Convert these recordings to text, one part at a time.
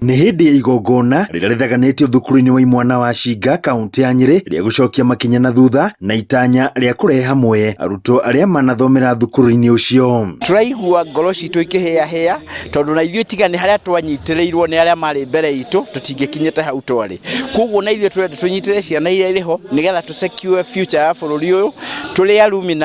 Nĩ hĩndĩ ya igongona rĩrĩa rĩthaganĩtio thukuru-inĩ wa imwana wa Cinga kaũntĩ ya Nyĩrĩ rĩa gũcokia makinya na thutha na itanya rĩa kũrehe hamwe arutwo arĩa manathomera thukuru-inĩ ũcio. Tũraigua ngoro citũ ikĩhĩahĩa tondũ na ithuĩ tiga nĩ harĩa twanyitĩrĩirwo nĩ arĩa marĩ mbere itũ tũtingĩkinyĩte hau twarĩ. Koguo na ithuĩ tũrenda tũnyitĩrĩre ciana iria irĩ ho nĩgetha tũ secure future ya bũrũri ũyũ. Tũrĩ alumni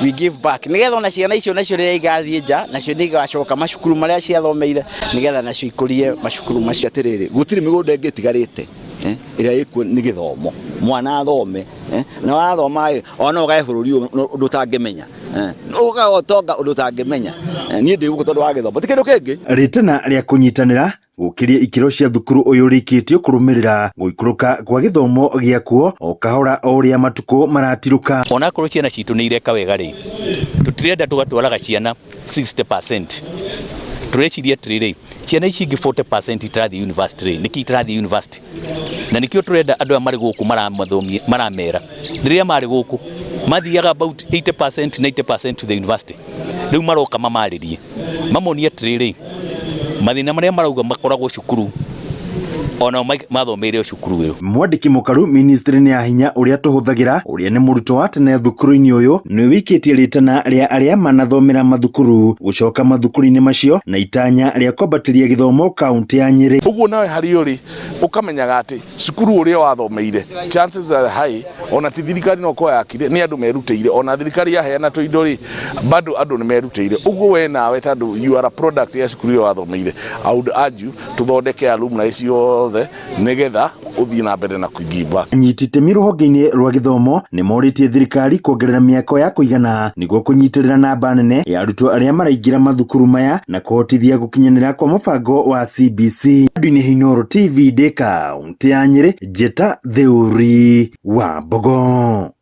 we give back nĩgetha ona ciana icio nacio rĩrĩa igathiĩ nja nacio nĩ igacoka macukuru marĩa ciathomeire nĩgetha nacio ikũrie macukuru macio. Atĩrĩrĩ, gũtirĩ mĩgũnda ĩngĩ ĩtigarĩte eh, ĩrĩa ĩkuo nĩ gĩthomo mwana athome eh, na wathoma ĩ ona no ũgae bũrũri ũyũ ũndũ ũtangĩmenya eh, ũgae ũtonga ũndũ ũtangĩmenya eh, niĩ ndĩ gũkũ tondũ wa gĩthomo ti kĩndũ kĩngĩ. Rĩtana rĩa kũnyitanĩra gũkĩria ikĩro cia thukuru ũyũ ũrĩkĩtio kũrũmĩrĩra gũikũrũka kwa gĩthomo gĩakuo o kahora o ũrĩa matukũ maratirũka. Onakorwo ciana citũ nĩ ireka wega rĩ, tũtirenda tũgatwaraga ciana 60%. Tũreciria atĩrĩrĩ, ciana ici ingĩ 40% itarathiĩ university rĩ, nĩkĩ itarathiĩ university? Na nĩkĩo tũrenda andũ aya marĩ gũkũ maramathomia, maramera, rĩrĩa marĩ gũkũ mathiaga about 80%, 90% to the university. Rĩu maroka mamarĩrie, mamonie atĩrĩrĩ, mathĩna marĩa marauga makoragwo cukuru onao mathomeire o cukuru ĩyo. Mwandĩki mũkaru ministry-inĩ ya hinya ũrĩa tũhũthagĩra ũrĩa nĩ mũrutwo wa tene thukuru-inĩ ũyũ nĩ wĩkĩtie rĩtana rĩa arĩa manathomera mathukuru gũcoka mathukuru-inĩ macio na itanya rĩa kwambatĩria gĩthomo kaũntĩ ya Nyĩrĩ. Ũguo nawe harĩa ũrĩ ũkamenyaga atĩ cukuru ũrĩa wathomeire chances are high ona ti thirikari no korwo yakire nĩ andũ merutĩire ona thirikari yaheana tũindo rĩ bado andũ nĩ merutĩire ũguo we nawe tondũ you are a product ya cukuru ĩyo wathomeire I would urge you tũthondeke alumni ciothe nĩgetha ũthiĩ na mbere na give back. Anyiti itemi rũhonge-inĩ rwa gĩthomo nĩ morĩtie thirikari kuongerera mĩako ya kũigana nĩguo kũnyitĩrĩra namba nene ya arutwo arĩa maraingĩra mathukuru maya na kũhotithia gũkinyanĩra kwa mũbango wa CBC. Andũ-inĩ Inooro TV ndĩ kaũntĩ ya Nyĩrĩ, Njĩta Theuri wa Mbogo.